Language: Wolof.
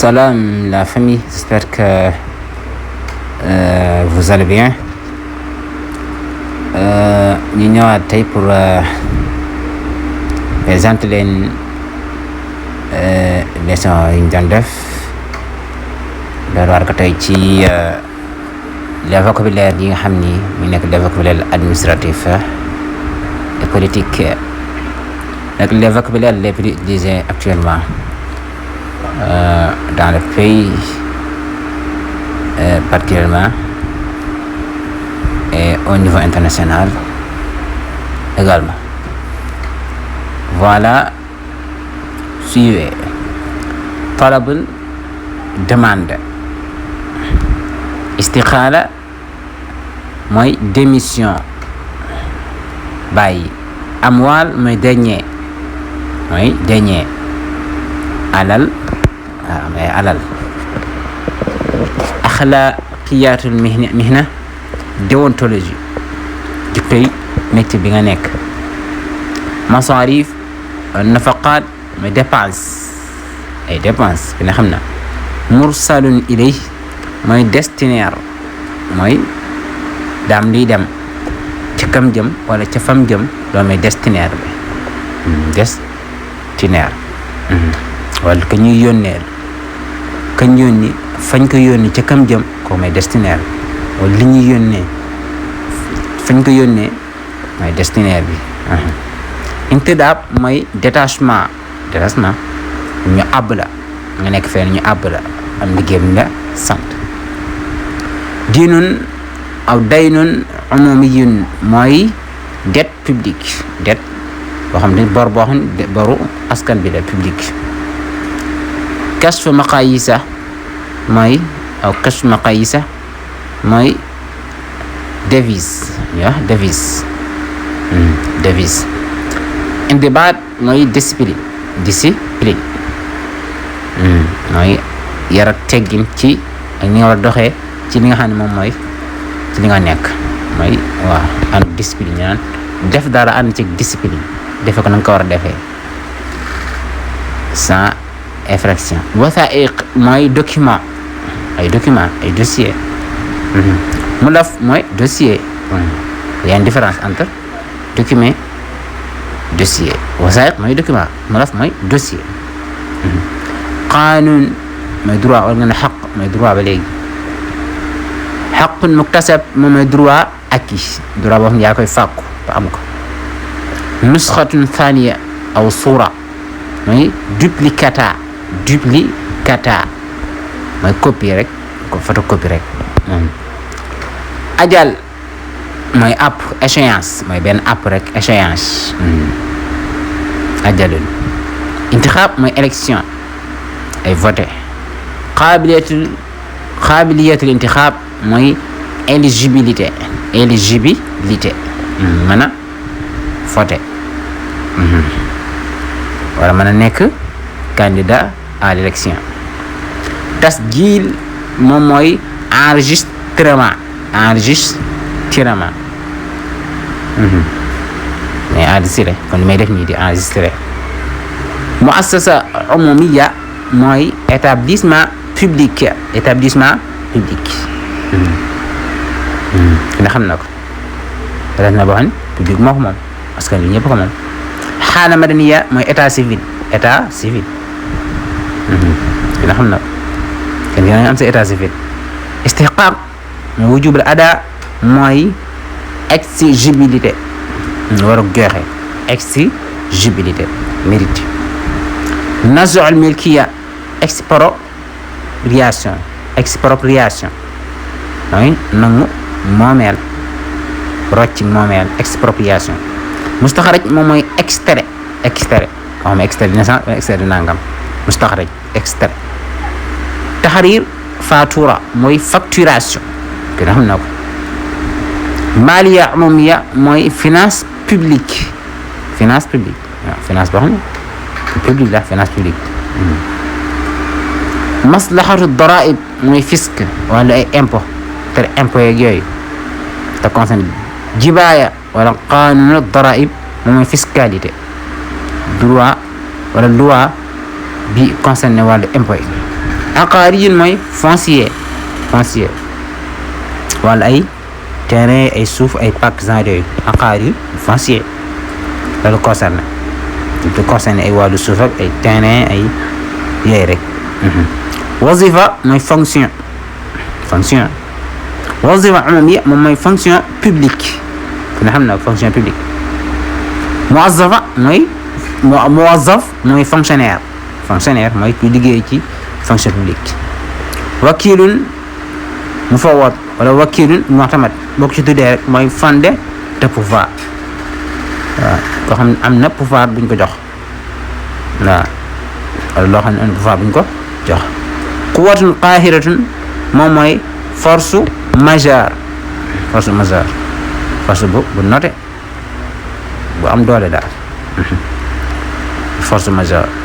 Salam la famille, j'espère que vous allez bien. Ñu ñëwaat tey pour présenter leen leçon yi ñu doon def loolu war ko tey ci les vocabulaire yi nga xam ni mu nekk les vocabulaire administratif et politique ak les vocabulaires les plus utilisés actuellement dans le pays particulièrement et au niveau international également. Voilà, suivez. Talabun, demande. Istiqaala mooy démission. Bàyyi. Amwaal mooy denier. mooy denier. Alal mooy alal. Axlaaqiyatul mihna déontologie jikkoy métier bi nga nekk. Masaarif nafaqaat mooy dépense ay dépense bi nga xam na. Mursalun ilay mooy destinataire mooy daam liy dem ca kam jëm wala ca fam jëm loolu mooy destinataire bi destinataire wala ka ñuy yónnee kañ yónni fañ ko yónni ca kam jëm ko mooy destinataire wala li ñuy yónnee fañ ko yónnee mooy destinataire bi. Intidaab mooy détachement ñu àbb la nga nekk fenn ñu àbb la am liggéey bi nga sant. Diinun aw daynun umumiyun mooy dette publique dette boo xam ne bor boo xam ne boru askan bi la publique. Kashfu maqayisa mooy kashfu maqayisa mooy devise devise. Indibaat mooy discipline mooy yar ak teggin ci ak ni nga war a doxee ci li nga xam ne moom mooy ci li nga nekk mooy waaw ànd discipline ñu naan def dara ànd ci discipline defe ko na nga ko war a defee sans infraction. Wathaiq mooy document ay dossier. Mulaf mooy dossier. Il y a une différence entre document dossier. Wathaiq mooy document. Mulaf mooy dossier. Qanun mooy droit wala nga ne xaq mooy droit ba léegi. Xaqun muktasab moom mooy droit acquis droit boo xam ne yaa koy fàkku ba am ko. Nusxatun thaniya aw suura mooy duplicata mooy copie rek photocopie rek. Ajal mooy app échéance mooy benn app rek échéance. Ajalun. Intixaab mooy élection ay voté. Qaabiliyatul intixaab mooy éligibilité mën a voté wala mën a nekk candidat à l'élection. Tasjil moom mooy enregistrement mais enregistré kon li may def nii di enregistré. Muassasa umumiya mooy établissement public nga xam na ko def na boo xam ne public moo ko moom askan wi ñëpp ko moom. Xaala madaniya mooy état civil nga xam na ko kenn dina am sa état civil. Istihqaaq mooy wujubul ada mooy exigibilité war a joxe exigibilité mérite. Naz'ul milkiya expropriation mooy nangu moomeel rocci moomeel expropriation. Mustaxraj moom mooy extrait moo xam extrait de naissance wala extrait de nangam mustaxraj extrait. Tahrir fatura mooy facturation ki nga xam na ko. Maliya umumiya mooy finance publique waaw finance boo xam ne publique la finance publique. Maslahatu daraib mooy fisc wala ay impôt yeeg yooyu te concerne. Jibaaya wala qanunu daraib moom mooy fiscalité droit wala loi bi concerné wàllu impôt yi. aqaari mooy foncier wala ay terrain ay suuf ay pàkk genre yooyu aqaari foncier loolu concerné ay wàllu suuf ak ay terrain ay yooyu rek. wazifa mooy fonction wazifa umumiyya moom mooy fonction publique ku ne xam na fonction publique. muwazzaf mooy fonctionnaire mooy ku liggéey ci fonction publique. wakilun mufawwad wala wakilun mu'tamad boo ko ci tuddee rek mooy fondé de pouvoir waaw koo xam ne am na pouvoir buñ ko jox waaw wala loo xam ne am na pouvoir buñ ko jox. quwwatun qaahiratun moom mooy force majeure force bu noté bu am doole daal force majeure.